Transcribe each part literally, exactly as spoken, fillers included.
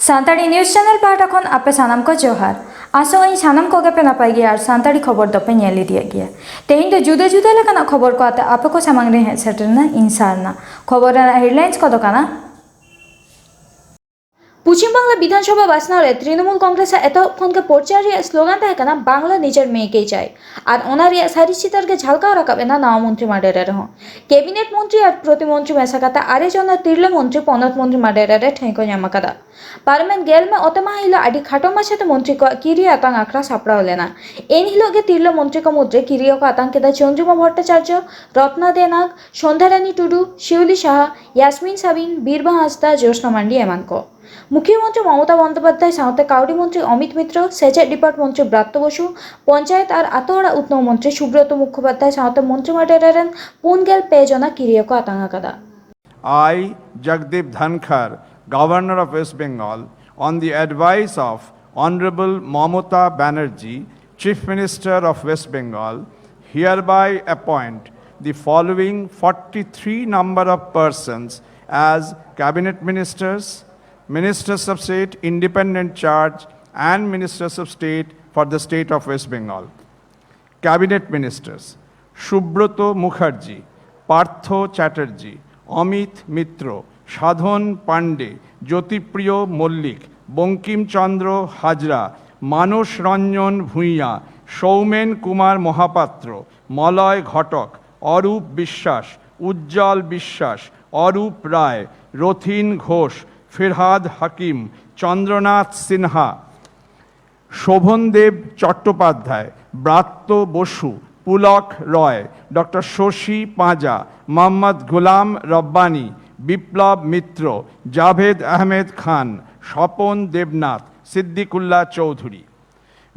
Santali news channel ᱯᱟᱦᱴᱟ ᱠᱷᱚᱱ ᱟᱯᱮ ᱥᱟᱱᱟᱢ ᱠᱚ ᱡᱚᱦᱟᱨ᱾ ᱟᱥᱚᱜ ᱟᱹᱧ ᱥᱟᱱᱟᱢ ᱠᱚᱜᱮ ᱯᱮ ᱱᱟᱯᱟᱭ ᱜᱮᱭᱟ ᱟᱨ ᱥᱟᱱᱛᱟᱲᱤ ᱠᱷᱚᱵᱚᱨ ᱫᱚᱯᱮ ᱧᱮᱞ ᱤᱫᱤᱭᱮᱫ ᱜᱮᱭᱟ᱾ ᱛᱮᱦᱮᱧ ᱫᱚ ᱡᱩᱫᱟᱹ ᱡᱩᱫᱟᱹ ᱞᱮᱠᱟᱱᱟᱜ ᱠᱷᱚᱵᱚᱨ ᱠᱚ ᱟᱛᱮ ᱟᱯᱮ ᱠᱚ ᱥᱟᱢᱟᱝ ᱨᱮ ᱦᱮᱡ ᱥᱮᱴᱮᱨ ᱮᱱᱟ ᱤᱧ ᱥᱟᱨᱱᱟ᱾ ᱠᱷᱚᱵᱚᱨ ᱨᱮᱱᱟᱜ ᱦᱮᱰᱞᱟᱭᱤᱱᱥ ᱠᱚᱫᱚ ᱠᱟᱱᱟ᱾ ᱯᱚᱪᱷᱤᱢ ᱵᱟᱝᱞᱟ ᱵᱤᱫᱷᱟᱱᱥᱚᱵᱷᱟ ᱵᱟᱪᱷᱱᱟᱣ ᱨᱮ ᱛᱨᱤᱱᱚᱢᱩᱞ ᱠᱚᱝᱜᱨᱮᱥ ᱟᱜ ᱮᱛᱚᱦᱚᱵ ᱠᱷᱚᱱ ᱜᱮ ᱯᱨᱚᱪᱟᱨ ᱨᱮᱭᱟᱜ ᱥᱞᱳᱜᱟᱱ ᱛᱟᱦᱮᱸ ᱠᱟᱱᱟ, "ᱵᱟᱝᱞᱟ ᱱᱤᱡᱮᱨ ᱢᱮᱭᱮ ᱠᱮ ᱪᱟᱭ", ᱟᱨ ᱚᱱᱟ ᱨᱮᱭᱟᱜ ᱥᱟᱹᱨᱤ ᱪᱤᱛᱟᱹᱨ ᱜᱮ ᱡᱷᱟᱞᱠᱟᱣ ᱨᱟᱠᱟᱵ ᱮᱱᱟ ᱱᱟᱣᱟ ᱢᱚᱱᱛᱨᱤ ᱢᱟᱰᱮᱨ ᱨᱮᱦᱚᱸ᱾ ᱠᱮᱵᱤᱱᱮᱴ ᱢᱚᱱᱛᱨᱤ ᱟᱨ ᱯᱨᱚᱛᱤᱢᱚᱱᱛᱨᱤ ᱢᱮᱥᱟ ᱠᱟᱛᱮ ᱟᱨᱮ ᱡᱚᱱᱟ ᱛᱤᱨᱞᱟᱹ ᱢᱚᱱᱛᱨᱤ ᱯᱚᱱᱚᱛ ᱢᱚᱱᱛᱨᱤ ᱢᱟᱰᱮᱨ ᱨᱮ ᱴᱷᱟᱹᱭ ᱠᱚ ᱧᱟᱢ ᱟᱠᱟᱫᱟ᱾ ᱯᱟᱨᱚᱢᱮᱱ ᱜᱮᱞ ᱢᱮ ᱚᱛᱮ ᱢᱟᱦᱟ ᱦᱤᱞᱳᱜ ᱟᱹᱰᱤ ᱠᱷᱟᱴᱚ ᱢᱟᱪᱷᱟᱛᱮ ᱢᱚᱱᱛᱨᱤ ᱠᱚᱣᱟᱜ ᱠᱤᱨᱤᱭᱟᱹ ᱟᱛᱟᱝ ᱟᱠᱷᱲᱟ ᱥᱟᱯᱲᱟᱣ ᱞᱮᱱᱟ᱾ ᱮᱱ ᱦᱤᱞᱳᱜ ᱜᱮ ᱛᱤᱨᱞᱟᱹ ᱢᱚᱱᱛᱨᱤ ᱠᱚ ᱢᱩᱫᱽᱨᱮ ᱠᱤᱨᱤᱭᱟᱹ ᱠᱚ ᱟᱛᱟᱝ ᱠᱮᱫᱟ ᱪᱚᱱᱫᱨᱤᱢᱟ ᱵᱷᱚᱴᱴᱟᱪᱟᱨᱡᱚ, ᱨᱚᱛᱱᱟ ᱫᱮ ᱱᱟᱜᱽ, ᱥᱚᱱᱫᱷᱟᱨᱟᱱᱤ ᱴᱩᱰᱩ, ᱥᱤᱣᱞᱤ ᱥᱟᱦᱟ, ᱭᱟᱥᱢᱤᱱ ᱥᱟᱵᱤᱱ, ᱵᱤᱨᱵᱟᱦᱟ ᱦᱟᱸᱥᱫᱟ, ᱡᱳᱥᱱᱟ ᱢᱟᱱᱰᱤ ᱮᱢᱟᱱ ᱠᱚ᱾ ᱢᱩᱠᱷᱭᱚᱢᱚᱱᱛᱨᱤ ᱢᱚᱢᱚᱛᱟ ᱵᱚᱱᱫᱳᱯᱟᱫᱽᱫᱷᱟᱭ ᱥᱟᱶᱛᱮ ᱠᱟᱹᱣᱰᱤ ᱢᱚᱱᱛᱨᱤ ᱚᱢᱤᱛ ᱢᱤᱛᱨᱚ, ᱥᱮᱪᱮᱫ ᱰᱤᱯᱟᱨᱴ ᱢᱚᱱᱛᱨᱤ ᱵᱨᱟᱛᱛᱚ ᱵᱚᱥᱩ, ᱯᱚᱧᱪᱟᱭᱮᱛ ᱟᱨ ᱟᱛᱳ ᱚᱲᱟᱜ ᱩᱛᱱᱟᱹᱣ ᱢᱚᱱᱛᱨᱤ ᱥᱩᱵᱨᱚᱛᱚ ᱢᱩᱠᱷᱳᱯᱟᱫᱽᱫᱷᱟᱭ ᱥᱟᱶᱛᱮ ᱢᱚᱱᱛᱨᱤ ᱢᱟᱰᱮᱨ ᱨᱮᱱ ᱯᱩᱱ ᱜᱮᱞ ᱯᱮ ᱡᱚᱱᱟ ᱠᱤᱨᱤᱭᱟᱹ ᱠᱚ ᱟᱛᱟᱝ ᱟᱠᱟᱫᱟ᱾ I, Jagdeep Dhankhar, Governor of West Bengal, on the advice of Honorable Mamata Banerjee, Chief Minister of West Bengal, hereby appoint the following forty-three number of persons as Cabinet Ministers, Ministers of State, Independent Charge, and Ministers of State for the State of West Bengal. Cabinet Ministers: Subrata Mukherjee, Partha Chatterjee, Amit Mitra, Sadhan Pandey, Jyotipriya Mallick, Bankimchandra Hazra, Manas Ranjan Bhuiyan, Soumen Kumar Mahapatra, Malay Ghatak, Arup Biswas, Ujjwal Biswas, Arup Roy, Rathin Ghosh, Firhad Hakim, Chandranath Sinha, Sovandeb Chattopadhyay, Bratya Basu, Pulak Roy, doctor Shashi Panja, Mohammad Golam Rabbani, Biplab Mitra, Javed Ahmed Khan, Swapan Debnath, Siddiqullah Chowdhury.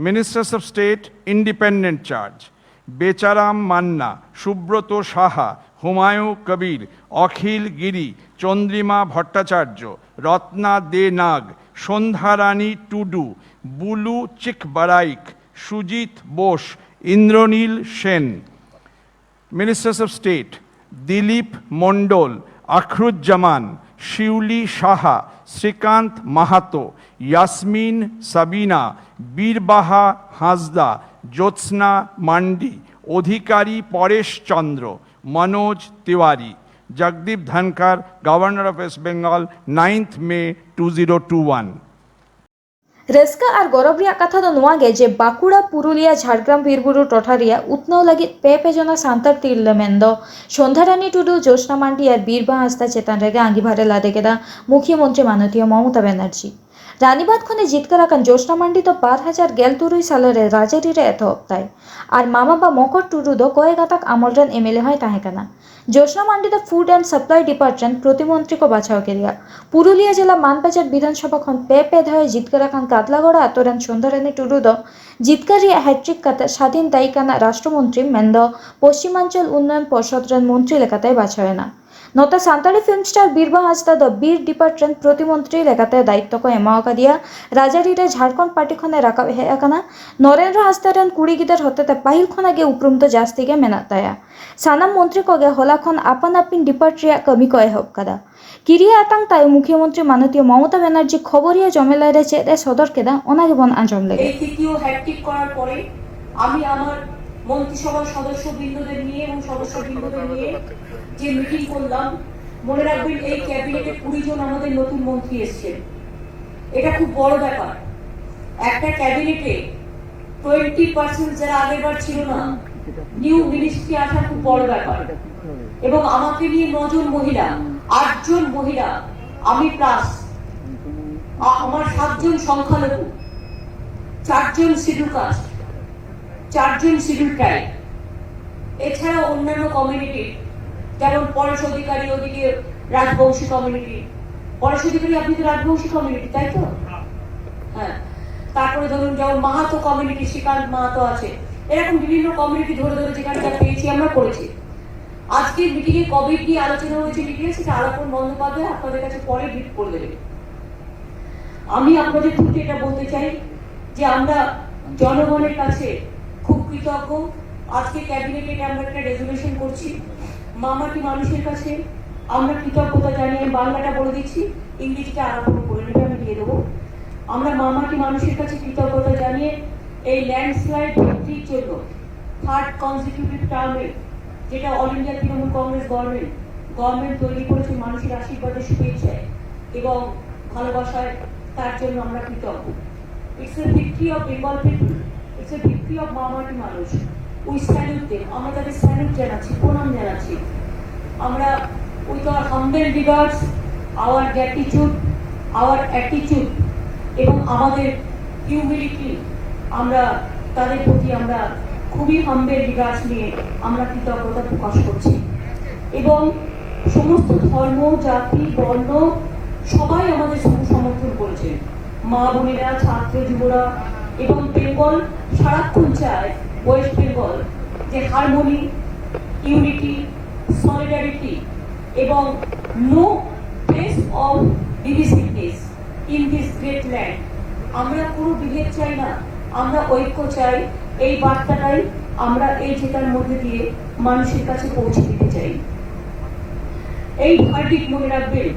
Ministers of State, Independent Charge: Becharam Manna, Subrata Saha, Humayun Kabir, Akhil Giri, Chandrima Bhattacharya, Ratna De Nag, Sandhyarani Tudu, Bulu Chikbaraik, Sujit Bose, Indranil Sen. Ministers of State: Dilip Mondal, Akhruzzaman, Sheuli Saha, Srikanta Mahato, Yasmin Sabina, Birbaha Hansda, Jyotsna mandi, Adhikari Paresh Chandra, Manoj Tiwari. Jagdeep Dhankhar, Governor of West Bengal, ninth May two zero two one. ᱨᱟᱹᱥᱠᱟᱹ ᱟᱨ ᱜᱚᱨᱚᱵ ᱨᱮᱭᱟᱜ ᱠᱟᱛᱷᱟ ᱫᱚ ᱱᱚᱣᱟ ᱜᱮ ᱡᱮ ᱵᱟᱸᱠᱩᱲᱟ, ᱯᱩᱨᱩᱞᱤᱭᱟ, ᱡᱷᱟᱲᱜᱨᱟᱢ ᱵᱤᱨᱵᱩᱨᱩ ᱴᱚᱴᱷᱟ ᱨᱮᱭᱟᱜ ᱩᱛᱱᱟᱹᱣ ᱞᱟᱹᱜᱤᱫ ᱯᱮ ᱯᱮ ᱡᱚᱱᱟ ᱥᱟᱱᱛᱟᱲ ᱛᱤᱨᱞᱟᱹ ᱢᱮᱱᱫᱚ ᱥᱚᱱᱫᱷᱟᱨᱟᱱᱤ ᱴᱩᱰᱩ, ᱡᱳᱥᱱᱟ ᱢᱟᱱᱰᱤ ᱟᱨ ᱵᱤᱨᱵᱟᱦᱟ ᱦᱟᱸᱥᱫᱟ ᱪᱮᱛᱟᱱ ᱨᱮᱜᱮ ᱟᱸᱜᱤᱵᱷᱟᱨ ᱮ ᱞᱟᱫᱮ ᱠᱮᱫᱟ ᱢᱩᱠᱷᱭᱟᱹ ᱢᱚᱱᱛᱨᱤ ᱢᱟᱱᱚᱛᱤᱭᱟᱹ ᱢᱚᱢᱚᱛᱟ ᱵᱮᱱᱟᱨᱡᱤ᱾ ᱨᱟᱱᱤᱵᱟᱸᱫᱷ ᱠᱷᱚᱱᱮ ᱡᱤᱛᱠᱟᱹᱨ ᱟᱠᱟᱱ ᱡᱳᱥᱱᱟ ᱢᱟᱱᱰᱤ ᱫᱚ ᱵᱟᱨ ᱦᱟᱡᱟᱨ ᱜᱮᱞ ᱛᱩᱨᱩᱭ ᱥᱟᱞ ᱨᱮ ᱨᱟᱡᱽᱟᱹᱨᱤ ᱨᱮ ᱮᱛᱚᱦᱚᱵ ᱛᱟᱭ ᱟᱨ ᱢᱟᱢᱟ ᱵᱟ ᱢᱚᱠᱚᱨ ᱴᱩᱰᱩ ᱫᱚ ᱠᱚᱭᱮ ᱜᱟᱛᱟᱠ ᱟᱢᱚᱞ ᱨᱮᱱ ᱮᱢᱮᱞᱮ ᱦᱚᱸᱭ ᱛᱟᱦᱮᱸ ᱠᱟᱱᱟ᱾ ᱡᱳᱥᱱᱟ ᱢᱟᱱᱰᱤ ᱫᱚ Food and Supply Department ᱯᱨᱚᱛᱤᱢᱚᱱᱛᱨᱤ ᱠᱚ ᱵᱟᱪᱷᱟᱣ ᱠᱮᱫᱮᱭᱟ᱾ ᱯᱩᱨᱩᱞᱤᱭᱟᱹ ᱡᱮᱞᱟ ᱢᱟᱱᱵᱟᱡᱟᱨ ᱵᱤᱫᱷᱟᱱᱥᱚᱵᱷᱟ ᱠᱷᱚᱱ ᱯᱮ ᱯᱮ ᱫᱷᱟᱣ ᱮ ᱡᱤᱛᱠᱟᱹᱨ ᱟᱠᱟᱱ ᱠᱟᱫᱞᱟᱜᱚᱲᱟ ᱟᱛᱳ ᱨᱮᱱ ᱥᱚᱱᱫᱷᱟᱨᱟᱱᱤ ᱴᱩᱰᱩ ᱫᱚ ᱡᱤᱛᱠᱟᱹᱨ ᱨᱮᱭᱟᱜ ᱦᱮᱴᱨᱤᱠ ᱠᱟᱛᱮ ᱥᱟᱫᱷᱤᱱ ᱫᱟᱭᱤᱠ ᱟᱱᱟᱜ ᱨᱟᱥᱴᱨᱚ ᱢᱚᱱᱛᱨᱤ ᱢᱮᱱᱫᱚ ᱯᱚᱥᱪᱤᱢᱟᱧᱪᱚᱞ ᱩᱱᱱᱚᱭᱚᱱ ᱯᱚᱨᱥᱚᱫ ᱨᱮᱱ ᱢᱚᱱᱛᱨᱤ ᱞᱮᱠᱟᱛᱮᱭ ᱵᱟᱪᱷᱟᱣ ᱮᱱᱟ᱾ ᱱᱚᱛᱮ ᱥᱟᱱᱛᱟᱲᱤ ᱯᱷᱤᱞᱢ ᱥᱴᱟᱨ ᱵᱤᱨᱵᱟᱦᱟ ᱦᱟᱸᱥᱫᱟ ᱫᱚ ᱵᱤᱨ ᱰᱤᱯᱟᱨᱴᱢᱮᱱᱴ ᱯᱨᱚᱛᱤᱢᱚᱱᱛᱨᱤ ᱞᱮᱠᱟᱛᱮ ᱫᱟᱭᱤᱛᱛᱚ ᱠᱚ ᱮᱢᱟᱣ ᱟᱠᱟᱫᱮᱭᱟ᱾ ᱨᱟᱡᱽᱟᱹᱨᱤ ᱨᱮ ᱡᱷᱟᱲᱠᱷᱚᱸᱰ ᱯᱟᱨᱴᱤ ᱠᱷᱚᱱᱮ ᱨᱟᱠᱟᱵ ᱦᱮᱡ ᱟᱠᱟᱱᱟ᱾ ᱱᱚᱨᱮᱱᱫᱨᱚ ᱦᱟᱸᱥᱫᱟ ᱨᱮᱱ ᱠᱩᱲᱤ ᱜᱤᱫᱟᱹᱨ ᱦᱚᱛᱮᱛᱮ ᱯᱟᱹᱦᱤᱞ ᱠᱷᱚᱱᱟᱜ ᱜᱮ ᱩᱯᱨᱩᱢ ᱫᱚ ᱡᱟᱹᱥᱛᱤ ᱜᱮ ᱢᱮᱱᱟᱜ ᱛᱟᱭᱟ᱾ ᱥᱟᱱᱟᱢ ᱢᱚᱱᱛᱨᱤ ᱠᱚᱜᱮ ᱦᱚᱞᱟ ᱠᱷᱚᱱ ᱟᱯᱟᱱ ᱟᱹᱯᱤᱱ ᱰᱤᱯᱟᱨᱴ ᱨᱮᱭᱟᱜ ᱠᱟᱹᱢᱤ ᱠᱚ ᱮᱦᱚᱵ ᱠᱟᱫᱟ᱾ ᱠᱤᱨᱤᱭᱟ ᱟᱛᱟᱝ ᱛᱟᱭᱚᱢ ᱢᱩᱠᱷᱭᱟᱹᱢᱚᱱᱛᱨᱤ ᱢᱟᱱᱚᱛᱤᱭᱟᱹ ᱢᱚᱢᱚᱛᱟ ᱵᱮᱱᱟᱨᱡᱤ ᱠᱷᱚᱵᱚᱨᱤᱭᱟᱹ ᱡᱚᱢᱮᱞᱟᱭ ᱨᱮ ᱪᱮᱫ ᱮ ᱥᱚᱫᱚᱨ ᱠᱮᱫᱟ, ᱚᱱᱟ ᱜᱮᱵᱚᱱ ᱟᱸᱡᱚᱢ ᱞᱮᱜᱮ᱾ এই তৃতীয় হ্যাটট্রিক করার পরে আমি আমার মন্ত্রিসভার সদস্যবৃন্দদের নিয়ে এবং সদস্যবৃন্দদের নিয়ে যে মিটিং করলাম, মনে রাখবেন, এই ক্যাবিনেটে কুড়ি জন আমাদের নতুন মন্ত্রী এসছেন। এটা খুব বড় ব্যাপার। একটা ক্যাবিনেটে টোয়েন্টি পার্সেন্ট যারা আগেরবার ছিল না, নিউ মিনিস্ট্রি আসা খুব বড় ব্যাপার। এবং আমাকে নিয়ে নজন মহিলা, আটজন মহিলা, আমি প্লাস আমার সাতজন সংখ্যালঘু, চারজন শিডিউল কাস্ট, চারজন শিডিউল ট্রাইব, এছাড়া অন্যান্য কমিউনিটি, যেমন পরেশ অধিকারী, ওদিকে রাজবংশী কমিউনিটি। পরেশ অধিকারী, আপনি তো রাজবংশী কমিউনিটি, তাই তো? হ্যাঁ। তারপরে ধরুন, যেমন মাহাতো কমিউনিটি, শ্রীকান্ত মাহাতো আছে, এরকম বিভিন্ন কমিউনিটি ধরে ধরে যেখানে যা পেয়েছি আমরা করেছি। আজকের মিটিং এ কোভিড নিয়ে আলোচনা হয়েছে, মিটিং এ সেটা আলাপন বন্দ্যোপাধ্যায় আপনাদের কাছে পরে ব্রিফ করে দেবে। আমি আপনাদের প্রতি এটা বলতে চাই যে আমরা জনগণের কাছে খুব কৃতজ্ঞ। আজকে ক্যাবিনেটে এটা আমরা একটা রেজলিউশন করছি। মামাটি মানুষের কাছে আমরা কৃতজ্ঞতা জানিয়ে আমি বাংলাটা বলে দিচ্ছি, ইংরেজিতে আলাপ করে নেবে, আমি দিয়ে দেবো। আমরা মা মাটি মানুষের কাছে কৃতজ্ঞতা জানিয়ে এই ল্যান্ডস্লাইড ভিক্টরির জন্য থার্ড কনজিকিউটিভ টার্মে, যেটা all India Trinamool Congress government government তৈরি করেছে মানুষের আশীর্বাদের শুভেচ্ছায় এবং ভালোবাসায়, তার জন্য আমরা কৃতজ্ঞ। It's a victory of Bengal people. It's a victory of মা মাটি মানুষ। We salute them. আমরা তাদের স্যালুট জানাচ্ছি, প্রণাম জানাচ্ছি। আমরা, with our humble regards, our gratitude, our attitude এবং আমাদের হিউমিলিটি, আমরা তাদের প্রতি আমরা খুবই হাম্বেল রিগার্ডস নিয়ে আমরা কৃতজ্ঞতা প্রকাশ করছি। এবং সমস্ত ধর্ম, জাতি, বর্ণ সবাই আমাদের শুভ সমর্থন করেছে। মা বোনেরা, ছাত্র যুবরা এবং বেঙ্গল সারাক্ষণ চায়, ওয়েস্ট বেঙ্গল, যে হারমোনি, ইউনিটি, সলিডারিটি এবং no trace of divisiveness in this great land. আমরা কোনো বিভেদ চাই না, আমরা ঐক্য চাই। এই বার্তাটাই আমরা এই জেতার মধ্যে দিয়ে মানুষের কাছে পৌঁছে দিতে চাই। এই ভার্ডিক্ট মনে রাখবেন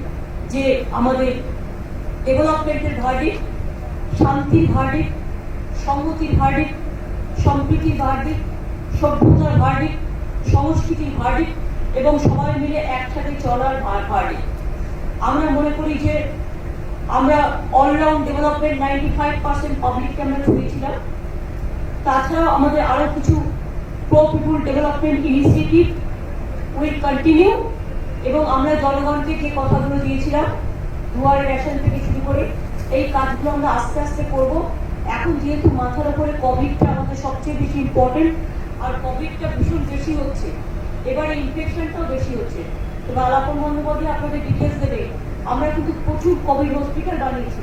যে আমাদের ডেভেলপমেন্টের ভার্ডিক্ট, শান্তির ভার্ডিক্ট, সংহতির ভার্ডিক্ট, সম্প্রীতির ভার্ডিক্ট, সভ্যতার ভার্ডিক্ট, সংস্কৃতির ভার্ডিক্ট এবং সবাই মিলে একসাথে চলার ভার্ডিক্ট। আমরা মনে করি যে আমরা all round development ninety five percent পাবলিককে আমরা ছুঁয়েছিলাম। তাছাড়াও আমাদের আরও কিছু pro people development initiative will continue. এবং আমরা জনগণকে যে কথাগুলো দিয়েছিলাম, দুয়ারে রেশন থেকে শুরু করে, এই কাজগুলো আমরা আস্তে আস্তে করব। এখন যেহেতু মাথার উপরে কোভিডটা আমাদের সবচেয়ে বেশি ইম্পর্টেন্ট, আর কোভিডটা ভীষণ বেশি হচ্ছে, এবারে ইনফেকশনটাও বেশি হচ্ছে। তো আলাপন বন্দ্যোপাধ্যায় আপনাদের ডিটেলস দেবে। আমরা কিন্তু প্রচুর কোভিড হসপিটাল বানিয়েছি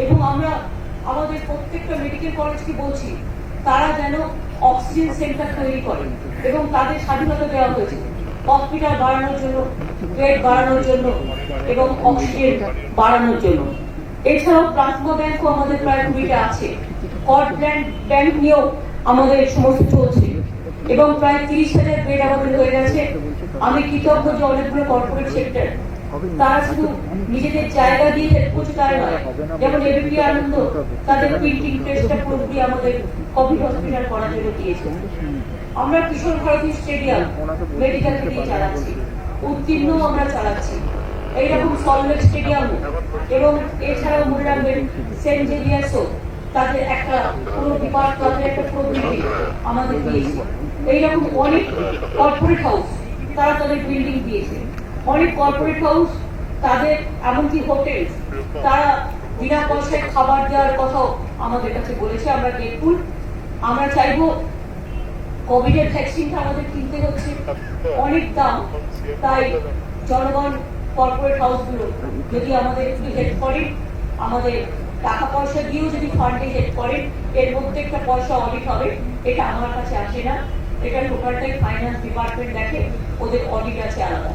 এবং আমরা আমাদের প্রত্যেকটা মেডিকেল কলেজকে বলছি তারা যেন অক্সিজেন সেন্টার তৈরি করে এবং তাদের স্বাধীনতা দেওয়া হয়েছে হসপিটাল বাড়ানোর জন্য, বেড বাড়ানোর জন্য এবং অক্সিজেন বাড়ানোর জন্য। এছাড়াও প্লাজমা ব্যাংকও আমাদের প্রায় কুড়িটা আছে। কর্ড ব্যাংক ব্যাংক নিয়েও আমাদের সমস্ত চলছে এবং প্রায় তিরিশ হাজার বেড আমাদের হয়ে গেছে। আমি কৃতজ্ঞ যে অনেকগুলো কর্পোরেট সেক্টর তারা শুধু নিজেদের জায়গা দিয়ে হেল্প করছে তাই নয়, যেমন এবিপি আনন্দ তাদের প্রিন্টিং প্রেসটা পুরোপুরি আমাদের কোভিড হসপিটাল করার জন্য দিয়েছে। আমরা কিশোর ভারতী স্টেডিয়াম মেডিকেলকে দিয়ে চালাচ্ছি, উত্তীর্ণ আমরা চালাচ্ছি। এইরকম সল্টলেক স্টেডিয়াম এবং এছাড়াও মনে রাখবেন সেন্ট জেভিয়ার্সও তাদের একটা পুরো ডিপার্ট, তাদের একটা পুরো বিল্ডিং আমাদের দিয়েছে। এইরকম অনেক কর্পোরেট হাউস তারা তাদের বিল্ডিং দিয়েছে। অনেক কর্পোরেট হাউস তাদের, এমনকি হোটেল, তারা বিনা পয়সায় খাবার দেওয়ার কথাও আমাদের কাছে বলেছে। আমরা গ্রেটফুল। আমরা চাইবো কোভিডের ভ্যাকসিনটা আমাদের কিনতে হচ্ছে, অনেক দাম। তাই জনগণ, কর্পোরেট হাউসগুলো যদি আমাদের একটু হেল্প করেন, আমাদের টাকা পয়সা দিয়েও যদি ফান্ডে হেল্প করেন, এর মধ্যে একটা পয়সা অডিট হবে, এটা আমার কাছে আসে না, এটা টোটালটাই ফাইন্যান্স ডিপার্টমেন্ট দেখে, ওদের অডিট আছে আলাদা।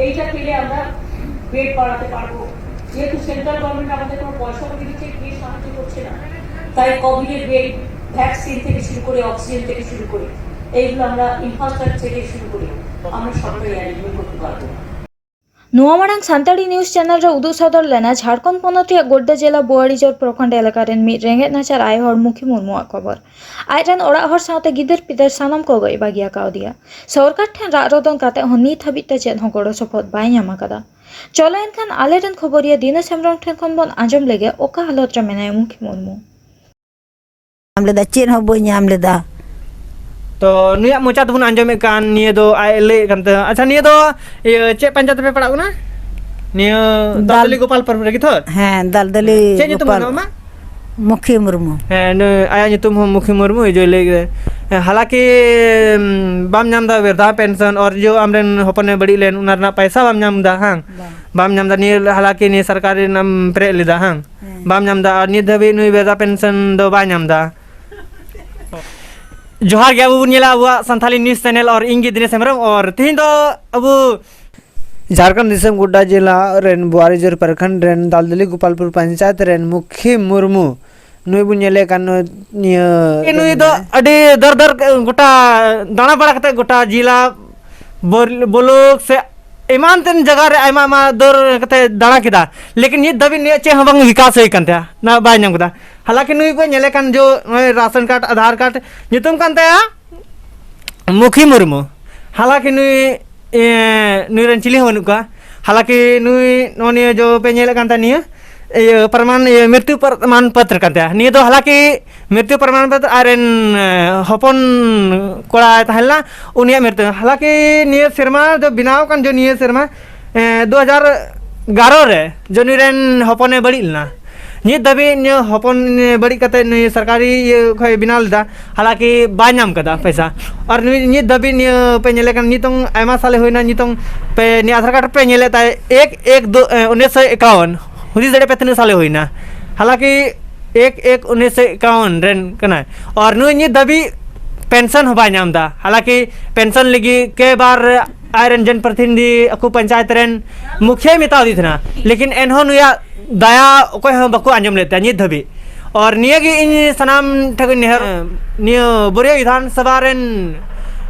এইটা পেলে আমরা বেড বাড়াতে পারবো। যেহেতু সেন্ট্রাল গভর্নমেন্ট আমাদের কোনো পয়সা করি দিচ্ছে, কে সাহায্য করছে না, তাই কোভিডের বেড, ভ্যাকসিন থেকে শুরু করে, অক্সিজেন থেকে শুরু করে, এইগুলো আমরা ইনফ্রাস্ট্রাকচার থেকে শুরু করে আমরা সবটাই অ্যারেঞ্জমেন্ট করতে পারবো। ᱱᱚᱣᱟ ᱢᱟᱲᱟᱝ ᱥᱟᱱᱛᱟᱲᱤ ᱱᱤᱭᱩᱡᱽ ᱪᱮᱱᱮᱞ ᱨᱮ ᱩᱫᱩᱜ ᱥᱚᱫᱚᱨ ᱞᱮᱱᱟ ᱡᱷᱟᱲᱠᱷᱚᱸᱰ ᱯᱚᱱᱚᱛ ᱨᱮᱭᱟᱜ ᱜᱳᱰᱰᱟ ᱡᱮᱞᱟ ᱵᱳᱣᱟᱨᱤᱡᱳᱨ ᱯᱨᱚᱠᱷᱚᱸᱰ ᱮᱞᱟᱠᱟ ᱨᱮᱱ ᱢᱤᱫ ᱨᱮᱸᱜᱮᱡ ᱱᱟᱪᱟᱨ ᱟᱭᱳ ᱦᱚᱲ ᱢᱩᱠᱷᱤ ᱢᱩᱨᱢᱩᱣᱟᱜ ᱠᱷᱚᱵᱚᱨ᱾ ᱟᱡ ᱨᱮᱱ ᱚᱲᱟᱜ ᱦᱚᱲ ᱥᱟᱶᱛᱮ ᱜᱤᱫᱟᱹᱨ ᱯᱤᱫᱟᱹᱨ ᱥᱟᱱᱟᱢ ᱠᱚ ᱜᱚᱡ ᱵᱟᱹᱜᱤ ᱟᱠᱟᱣᱫᱮᱭᱟ᱾ ᱥᱚᱨᱠᱟᱨ ᱴᱷᱮᱱ ᱨᱟᱜ ᱨᱚᱫᱚᱱ ᱠᱟᱛᱮ ᱦᱚᱸ ᱱᱤᱛ ᱦᱟᱹᱵᱤᱡ ᱛᱮ ᱪᱮᱫ ᱦᱚᱸ ᱜᱚᱲᱚ ᱥᱚᱯᱚᱦᱚᱫ ᱵᱟᱭ ᱧᱟᱢ ᱟᱠᱟᱫᱟ᱾ ᱪᱚᱞᱚ ᱮᱱᱠᱷᱟᱱ ᱟᱞᱮ ᱨᱮᱱ ᱠᱷᱚᱵᱚᱨᱤᱭᱟᱹ ᱫᱤᱱᱟᱹ ᱦᱮᱢᱵᱨᱚᱢ ᱴᱷᱮᱱ ᱠᱷᱚᱱ ᱵᱚᱱ ᱟᱸᱡᱚᱢ ᱞᱮᱜᱮ ᱚᱠᱟ ᱦᱟᱞᱚᱛ ᱨᱮ ᱢᱮᱱᱟᱭᱟ ᱢᱩᱠᱷᱤ ᱢᱩᱨᱢᱩ᱾ ᱧᱟᱢ ᱞᱮᱫᱟ, ᱪᱮᱫ ᱦᱚᱸ ᱵᱟᱹᱧ ᱧᱟᱢ ᱞᱮᱫᱟ᱾ ᱛᱚ ᱱᱩᱭᱟᱜ ᱢᱚᱪᱟ ᱛᱮᱵᱚᱱ ᱟᱸᱡᱚᱢᱮᱫ ᱠᱟᱱ, ᱱᱤᱭᱟᱹ ᱫᱚ ᱟᱡ ᱮ ᱞᱟᱹᱭᱮᱫ ᱠᱟᱱ ᱛᱟᱦᱮᱸ᱾ ᱟᱪᱪᱷᱟ, ᱱᱤᱭᱟᱹ ᱫᱚ ᱤᱭᱟᱹ ᱪᱮᱫ ᱯᱚᱧᱪᱟᱭᱮᱛ ᱨᱮᱯᱮ ᱯᱟᱲᱟᱜ ᱠᱟᱱᱟ? ᱱᱤᱭᱟᱹ ᱫᱟᱞ- ᱫᱟᱞᱫᱟᱞᱤ ᱜᱳᱯᱟᱞᱯᱩᱨ ᱨᱮᱜᱮ ᱛᱚ? ᱦᱮᱸ, ᱫᱟᱞᱫᱟᱞᱤ ᱪᱮᱫ ᱧᱩᱛᱩᱢ ᱜᱳᱯᱟᱞ- ᱠᱟᱱᱟ ᱟᱢᱟᱜ? ᱢᱩᱠᱷᱤ ᱢᱩᱨᱢᱩ᱾ ᱦᱮᱸ, ᱱᱩᱭ, ᱟᱭᱟᱜ ᱧᱩᱛᱩᱢ ᱦᱚᱸ ᱢᱩᱠᱷᱤ ᱢᱩᱨᱢᱩ, ᱤᱡᱚᱭ ᱞᱟᱹᱭ ᱠᱮᱫᱟ᱾ ᱦᱮᱸ, ᱦᱟᱞᱟᱠᱤ, ᱩᱢ, ᱵᱟᱢ ᱧᱟᱢ ᱮᱫᱟ ᱵᱤᱨᱫᱷᱟ ᱯᱮᱱᱥᱚᱱ, ᱟᱨ ᱡᱚ ᱟᱢᱨᱮᱱ ᱦᱚᱯᱚᱱᱮ ᱵᱟᱹᱲᱤᱡ ᱞᱮᱱ, ᱚᱱᱟ ᱨᱮᱱᱟᱜ ᱯᱟᱭᱥᱟ ᱵᱟᱢ ᱧᱟᱢ ᱮᱫᱟ, ᱦᱟᱝ? ᱵᱟᱝ᱾ ᱵᱟᱢ ᱧᱟᱢ ᱮᱫᱟ, ᱱᱤᱭᱟᱹ ᱦᱟᱞᱟᱠᱤ ᱱᱤᱭᱟᱹ ᱥᱚᱨᱠᱟᱨᱤ ᱨᱮᱱᱟᱜ ᱮᱢ ᱯᱮᱨᱮᱡ ᱞᱮᱫᱟ, ᱦᱟᱝ? ᱦᱮᱸ᱾ ᱵᱟᱢ ᱧᱟᱢ ᱮᱫᱟ, ᱟᱨ ᱱᱤᱛ ᱫᱷᱟᱹᱵᱤᱡ ᱱᱩᱭ ᱵᱤᱨᱫᱷᱟ ᱯᱮᱱᱥᱚᱱ ᱫᱚ ᱵᱟᱭ ᱧᱟᱢ ᱮᱫᱟ᱾ ᱡᱚᱦᱟᱨ ᱜᱮ, ᱟᱵᱚ ᱵᱚᱱ ᱧᱮᱞᱟ ᱟᱵᱚᱣᱟᱜ ᱥᱟᱱᱛᱷᱟᱞᱤ ᱱᱤᱭᱩᱡᱽ ᱪᱮᱱᱮᱞ, ᱟᱨ ᱤᱧ ᱜᱮ ᱫᱤᱱᱮᱥ ᱦᱮᱢᱵᱨᱚᱢ, ᱟᱨ ᱛᱮᱦᱮᱧ ᱫᱚ ᱟᱵᱚ ᱡᱷᱟᱲᱠᱷᱚᱸᱰ ᱫᱤᱥᱚᱢ ᱜᱳᱰᱰᱟ ᱡᱮᱞᱟ ᱨᱮᱱ ᱵᱳᱣᱟᱨᱤᱡᱳᱨ ᱯᱨᱚᱠᱷᱚᱸᱰ ᱨᱮᱱ ᱫᱟᱞᱫᱟᱞᱤ ᱜᱳᱯᱟᱞᱯᱩᱨ ᱯᱚᱧᱪᱟᱭᱮᱛ ᱨᱮᱱ ᱢᱩᱠᱷᱤ ᱢᱩᱨᱢᱩ, ᱱᱩᱭ ᱵᱚᱱ ᱧᱮᱞᱮ ᱠᱟᱱ, ᱱᱩᱭ ᱱᱤᱭᱟᱹ ᱱᱩᱭ ᱫᱚ ᱟᱹᱰᱤ ᱫᱚᱨ ᱫᱚᱨ ᱜᱚᱴᱟ ᱫᱟᱬᱟ ᱵᱟᱲᱟ ᱠᱟᱛᱮ ᱜᱚᱴᱟ ᱡᱮᱞᱟ ᱵᱚᱞ-, ᱵᱚᱞᱚᱠ ᱥᱮ ᱮᱢᱟᱱ ᱛᱮᱱ ᱡᱟᱭᱜᱟ ᱨᱮ ᱟᱭᱢᱟ ᱟᱭᱢᱟ ᱫᱟᱹᱲ ᱠᱟᱛᱮ ᱫᱟᱬᱟ ᱠᱮᱫᱟ, ᱞᱮᱠᱤᱱ ᱱᱤᱛ ᱫᱷᱟᱹᱵᱤᱡ ᱱᱤᱭᱟᱹ ᱪᱮᱫ ᱦᱚᱸ ᱵᱟᱝ ᱵᱤᱠᱟᱥ ᱦᱩᱭ ᱠᱟᱱ ᱛᱟᱭᱟ, ᱱᱟ ᱵᱟᱭ ᱧᱟᱢ ᱠᱮᱫᱟ᱾ ᱦᱟᱞᱟᱠᱤ ᱱᱩᱭ ᱯᱮ ᱧᱮᱞᱮ ᱠᱟᱱ ᱡᱚ ᱱᱚᱜᱼᱚᱭ ᱨᱟᱥᱚᱱ ᱠᱟᱨᱰ, ᱟᱫᱷᱟᱨ ᱠᱟᱨᱰ ᱧᱩᱛᱩᱢ ᱠᱟᱱ ᱛᱟᱭᱟ ᱢᱩᱠᱷᱤ ᱢᱩᱨᱢᱩ᱾ ᱦᱟᱞᱟᱠᱤ ᱱᱩᱭ, ᱮ, ᱱᱩᱭ ᱨᱮᱱ ᱪᱤᱞᱤ ᱦᱚᱸ ᱵᱟᱹᱱᱩᱜ ᱠᱚᱣᱟ᱾ ᱦᱟᱞᱟᱠᱤ ᱱᱩᱭ ᱱᱚᱜᱼᱚ ᱱᱤᱭᱟᱹ ᱡᱚ ᱯᱮ ᱧᱮᱞᱮᱫ ᱠᱟᱱ ᱛᱟᱦᱮᱸ ᱱᱤᱭᱟᱹ, ᱤᱭᱟᱹ, ᱯᱨᱚᱢᱟᱱ, ᱤᱭᱟᱹ, ᱢᱨᱤᱛᱭᱩ ᱯᱨᱚᱢᱟᱱ ᱯᱚᱛᱨᱚ ᱠᱟᱱ ᱛᱟᱭᱟ᱾ ᱱᱤᱭᱟᱹ ᱫᱚ ᱦᱟᱞᱟᱠᱤ ᱢᱨᱤᱛᱭᱩ ᱯᱨᱚᱢᱟᱱ ᱯᱚᱛᱨᱚ ᱟᱡ ᱨᱮᱱ, ᱮ, ᱦᱚᱯᱚᱱ ᱠᱚᱲᱟᱭ ᱛᱟᱦᱮᱸ ᱞᱮᱱᱟ, ᱩᱱᱤᱭᱟᱜ ᱢᱨᱤᱛᱭᱩ᱾ ᱦᱟᱞᱟᱠᱤ ᱱᱤᱭᱟᱹ ᱥᱮᱨᱢᱟ ᱫᱚ ᱵᱮᱱᱟᱣ ᱠᱟᱱ ᱡᱚ ᱱᱤᱭᱟᱹ ᱥᱮᱨᱢᱟ, ᱮ, ᱫᱩ ᱦᱟᱡᱟᱨ ᱮᱜᱟᱨᱚ ᱨᱮ ᱡᱚ ᱱᱩᱭ ᱨᱮᱱ ᱦᱚᱯᱚᱱᱮ ᱵᱟᱹᱲᱤᱡ ᱞᱮᱱᱟ᱾ ᱱᱤᱛ ᱫᱷᱟᱹᱵᱤᱡ ᱱᱤᱭᱟᱹ ᱦᱚᱯᱚᱱ ᱵᱟᱹᱲᱤᱡ ᱠᱟᱛᱮ ᱱᱩᱭ ᱥᱚᱨᱠᱟᱨᱤ ᱤᱭᱟᱹ ᱠᱷᱚᱡ ᱵᱮᱱᱟᱣ ᱞᱮᱫᱟ, ᱦᱟᱞᱟᱠᱤ ᱵᱟᱭ ᱧᱟᱢ ᱠᱟᱫᱟ ᱯᱚᱭᱥᱟ᱾ ᱟᱨ ᱱᱩᱭ ᱱᱤᱛ ᱫᱷᱟᱹᱵᱤᱡ ᱱᱤᱭᱟᱹ ᱯᱮ ᱧᱮᱞᱮ ᱠᱟᱱ, ᱱᱤᱛᱚᱝ ᱟᱭᱢᱟ ᱥᱟᱞᱮ ᱦᱩᱭᱱᱟ, ᱱᱤᱛᱚᱝ ᱯᱮ ᱱᱤᱭᱟᱹ ᱟᱫᱷᱟᱨ ᱠᱟᱨᱰ ᱯᱮ ᱧᱮᱞᱮᱫ ᱛᱟᱭ ᱮᱠ ᱮᱠ ᱫᱩ, ᱮ, ᱩᱱᱤᱥᱥᱚ ᱮᱠᱟᱣᱚᱱ᱾ ᱦᱩᱫᱤᱥ ᱫᱟᱲᱮᱭᱟᱜ ᱯᱮ ᱛᱤᱱᱟᱹᱜ ᱥᱟᱞᱮ ᱦᱩᱭᱱᱟ, ᱦᱟᱞᱟᱠᱤ ᱮᱠ ᱮᱠ ᱩᱱᱤᱥᱥᱚ ᱮᱠᱟᱣᱚᱱ ᱨᱮᱱ ᱠᱟᱱᱟᱭ᱾ ᱟᱨ ᱱᱩᱭ ᱱᱤᱛ ᱫᱷᱟᱹᱵᱤᱡ ᱯᱮᱱᱥᱚᱱ ᱦᱚᱸ ᱵᱟᱭ ᱧᱟᱢ ᱮᱫᱟ, ᱦᱟᱞᱟᱠᱤ ᱯᱮᱱᱥᱚᱱ ᱞᱟᱹᱜᱤᱫ ᱠᱮ ᱵᱟᱨ ᱟᱡ ᱨᱮᱱ ᱡᱚᱱ ᱯᱨᱚᱛᱤᱱᱤᱫᱷᱤ ᱟᱠᱚ ᱯᱚᱧᱪᱟᱭᱮᱛ ᱨᱮᱱ ᱢᱩᱠᱷᱤᱭᱟᱹᱭ ᱢᱮᱛᱟᱣ ᱫᱤ ᱛᱟᱦᱮᱱᱟ, ᱞᱮᱠᱤᱱ ᱮᱱᱦᱚᱸ ᱱᱩᱭᱟᱜ ᱫᱟᱭᱟ ᱚᱠᱚᱭ ᱦᱚᱸ ᱵᱟᱠᱚ ᱟᱸᱡᱚᱢ ᱞᱮᱫ ᱛᱟᱭᱟ ᱱᱤᱛ ᱫᱷᱟᱹᱵᱤᱡ᱾ ᱟᱨ ᱱᱤᱭᱟᱹ ᱜᱮ ᱤᱧ ᱥᱟᱱᱟᱢ ᱴᱷᱮᱱ ᱤᱧ ᱱᱮᱦᱚᱨ, ᱱᱤᱭᱟᱹ ᱵᱳᱨᱤᱭᱟ ᱵᱤᱫᱷᱟᱱ ᱥᱚᱵᱷᱟ ᱨᱮᱱ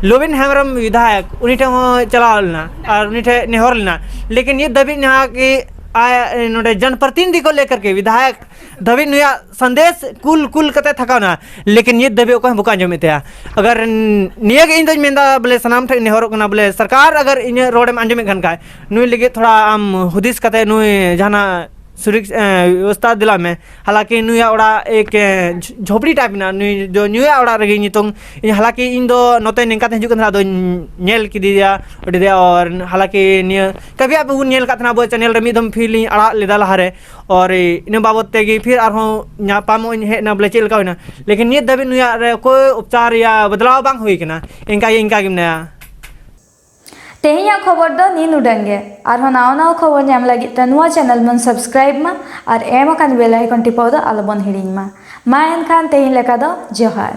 ᱞᱚᱵᱤᱱ ᱦᱮᱢᱵᱨᱚᱢ ᱵᱤᱫᱷᱟᱭᱚᱠ, ᱩᱱᱤ ᱴᱷᱮᱱ ᱦᱚᱸ ᱪᱟᱞᱟᱣ ᱞᱮᱱᱟ ᱟᱨ ᱩᱱᱤ ᱴᱷᱮᱱ ᱱᱮᱦᱚᱨ ᱞᱮᱱᱟ, ᱞᱮᱠᱤᱱ ᱱᱤᱛ ᱫᱷᱟᱹᱵᱤᱡ ᱱᱟᱦᱟᱜ ᱠᱤ ᱟᱭ ᱱᱚᱰᱮ ᱡᱚᱱ ᱯᱨᱚᱛᱤᱱᱤᱫᱷᱤ ᱠᱚ ᱞᱮᱠᱟᱨ ᱠᱮ ᱵᱤᱫᱷᱟᱭᱚᱠ ᱫᱷᱟᱹᱵᱤᱡ ᱱᱩᱭᱟᱜ ᱥᱟᱸᱫᱮᱥ ᱠᱩᱞ ᱠᱩᱞ ᱠᱟᱛᱮ ᱛᱷᱟᱠᱟᱣ ᱱᱟ, ᱞᱮᱠᱤᱱ ᱱᱤᱛ ᱫᱷᱟᱹᱵᱤᱡ ᱚᱠᱚᱭ ᱦᱚᱸ ᱵᱟᱠᱚ ᱟᱸᱡᱚᱢᱮᱫ ᱛᱟᱭᱟ᱾ ᱟᱜᱟᱨ ᱱᱤᱭᱟᱹ ᱜᱮ ᱤᱧ ᱫᱚᱧ ᱢᱮᱱᱫᱟ, ᱵᱚᱞᱮ ᱥᱟᱱᱟᱢ ᱴᱷᱮᱱ ᱱᱮᱦᱚᱨᱚᱜ ᱠᱟᱱᱟ, ᱵᱚᱞᱮ ᱥᱚᱨᱠᱟᱨ ᱟᱜᱟᱨ ᱤᱧᱟᱹᱜ ᱨᱚᱲ ᱮᱢ ᱟᱸᱡᱚᱢᱮᱫ ᱠᱟᱱ ᱠᱷᱟᱡ, ᱱᱩᱭ ᱞᱟᱹᱜᱤᱫ ᱛᱷᱚᱲᱟ ᱟᱢ ᱦᱩᱫᱤᱥ ᱠᱟᱛᱮ ᱱᱩᱭ ᱡᱟᱦᱟᱱᱟᱜ ᱥᱩᱨᱤᱠ-, ᱮ, ᱵᱮᱵᱚᱥᱛᱷᱟ ᱫᱤᱞᱟᱜ ᱢᱮ᱾ ᱦᱟᱞᱟᱠᱤ ᱱᱩᱭᱟᱜ ᱚᱲᱟᱜ ᱮᱠ, ᱮ, ᱡᱷ-, ᱡᱷᱚᱯᱲᱤ ᱴᱟᱭᱤᱯ ᱢᱮᱱᱟᱜᱼᱟ, ᱱᱩᱭ ᱫᱚ ᱧᱩᱭᱟᱜ ᱚᱲᱟᱜ ᱨᱮᱜᱮ ᱱᱤᱛᱚᱝ᱾ ᱤᱧ, ᱦᱟᱞᱟᱠᱤ ᱤᱧ ᱫᱚ ᱱᱚᱛᱮ ᱱᱤᱝᱠᱟ ᱛᱮ ᱦᱤᱡᱩᱜ ᱠᱟᱱ ᱛᱟᱦᱮᱱᱟ, ᱟᱫᱚᱧ ᱧᱮᱞ ᱠᱮᱫᱮᱭᱟ ᱟᱹᱰᱤ ᱫᱮ, ᱟᱨ ᱦᱟᱞᱟᱠᱤ ᱱᱤᱭᱟᱹ ᱠᱟᱵᱷᱤ ᱟᱯ ᱵᱚᱱ ᱧᱮᱞ ᱟᱠᱟᱫ ᱛᱟᱦᱮᱱᱟ ᱟᱵᱚ ᱪᱮᱱᱮᱞ ᱨᱮ, ᱢᱤᱫ ᱫᱚᱢ ᱯᱷᱤᱞᱢ ᱤᱧ ᱟᱲᱟᱜ ᱞᱮᱫᱟ ᱞᱟᱦᱟᱨᱮ, ᱟᱨ ᱤᱱᱟᱹ ᱵᱟᱵᱚᱫ ᱛᱮᱜᱮ ᱯᱷᱤᱨ ᱟᱨᱦᱚᱸ ᱧᱟᱯᱟᱢᱚᱜ ᱤᱧ ᱦᱮᱡ ᱮᱱᱟ, ᱵᱚᱞᱮ ᱪᱮᱫ ᱞᱮᱠᱟ ᱦᱩᱭᱱᱟ, ᱞᱮᱠᱤᱱ ᱱᱤᱛ ᱫᱷᱟᱹᱵᱤᱡ ᱱᱩᱭᱟᱜ ᱨᱮ ᱚᱠᱚᱭ ᱩᱯᱪᱟᱨ ᱭᱟ ᱵᱚᱫᱞᱟᱣ ᱵᱟᱝ ᱦᱩᱭ ᱠᱟᱱᱟ, ᱤᱱᱠᱟ ᱜᱮ, ᱤᱱᱠᱟ ᱜᱮ ᱢᱮᱱᱟᱭᱟ᱾ ᱛᱮᱦᱮᱧᱟᱜ ᱠᱷᱚᱵᱚᱨ ᱫᱚ ᱱᱤᱱ ᱩᱰᱟᱹᱝ ᱜᱮ᱾ ᱟᱨᱦᱚᱸ ᱱᱟᱣᱟ ᱱᱟᱣᱟ ᱠᱷᱚᱵᱚᱨ ᱧᱟᱢ ᱞᱟᱹᱜᱤᱫ ᱛᱮ ᱱᱚᱣᱟ ᱪᱮᱱᱮᱞ ᱵᱚᱱ ᱥᱟᱵᱥᱠᱨᱟᱭᱤᱵ ᱢᱟ ᱟᱨ ᱮᱢ ᱟᱠᱟᱱ ᱵᱮᱞ ᱟᱭᱠᱚᱱ ᱴᱤᱯᱟᱹᱣ ᱫᱚ ᱟᱞᱚᱵᱚᱱ ᱦᱤᱲᱤᱧ ᱢᱟ᱾ ᱢᱟ ᱮᱱᱠᱷᱟᱱ ᱛᱮᱦᱮᱧ ᱞᱮᱠᱟ ᱫᱚ ᱡᱚᱦᱟᱨ᱾